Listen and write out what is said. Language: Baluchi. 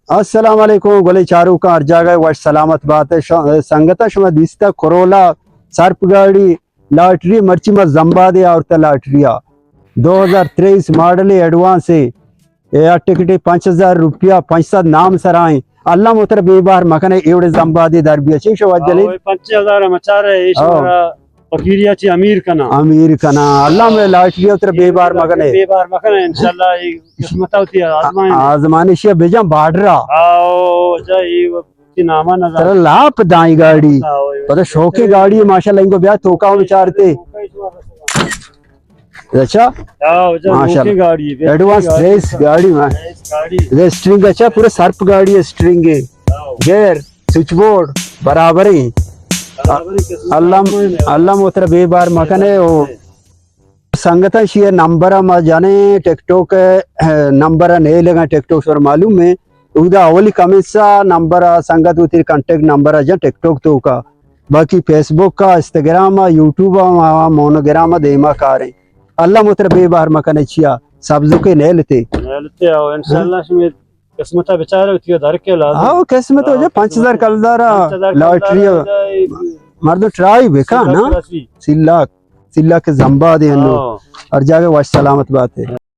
السلام علیکم گلیں چاروکاں، ہر جاگہ وش سلامت بات۔ ش-، سنگتاں، شما دیستا کرولا سرپ گاڑی لاٹری، مرچی ما زمبادے آورتا لاٹری ءَ۔ دو ہزار تریس ماڈل ایڈوانس ہے۔ اے آ ٹکٹ پنچ ہزار روپیہ، پنچ سد نام سرائیں۔ اللہ متر بے بار مکنے، ایوڑے زمبادے در بیا۔ چی شو جلیل؟ اوئے، پنچ ہزار مچار ہے، ایش ہاں۔ ہمارا فقیریا چی امیر کنا۔ امیر کنا۔ اللہ میں لاٹری اتر بے بار مکنے۔ بے بار مکنے، انشاءاللہ، یہ قسمت ہوتی ہے، آزمائش ہے۔ آزمائش ہے، بجان بارڈرا۔ آؤ، جا، یہ کی نامہ نہ ترا لاپ دائیں گاڑی۔ ہاں، اوئے، اوئے۔ پتہ شوقی گاڑی ہے، ماشاءاللہ، انگو بیا توکا ہم چارتے۔ اچھا؟ ہاں، جا، ماشاءاللہ۔ نوکیں گاڑی ہے، بہترین ایڈوانس گاڑی۔ ریس گاڑی، ہاں۔ ریس گاڑی۔ یہ اسٹرنگ اچھا، پورا سرپ گاڑی ہے، اسٹرنگ ہے۔ ہاں۔ گیئر، سوئچ بورڈ، برابر ہیں۔ برابر ہیں، قسمت اللہ، آزمائش ہے۔ اللہ متر بے بار مکنے او۔ سنگتاں شی نمبر ما جانے ٹک ٹاک، اے، نمبر نے لگا ٹک ٹاک سر معلوم ہے۔ اودا اولی کمنٹس ءَ نمبر ءَ سنگت وتی کانٹیکٹ نمبر ءَ جن ٹک ٹاک توکا، باقی فیس بک ءَ، انسٹاگرام ءَ، یوٹیوب ءَ، مونوگرام ءَ دیما کاریں۔ اللہ متر بے بار مکنے چیا، سبزوکے نیلتے۔ نیلتے او، انشاءاللہ شمی قسمت ءَ بچارے وتی در کے لازم۔ ہاں، قسمت ہو جا، پنچ ہزار کلدار ءَ، پنچ ہزار کلدار ءَ لاٹری ءَ۔ مردم ٹرائی بکا نا۔ سی لاکھ، سی لاکھ زمبادے انو۔ ہاں۔ ہر جاگہ وش سلامت بات ہے۔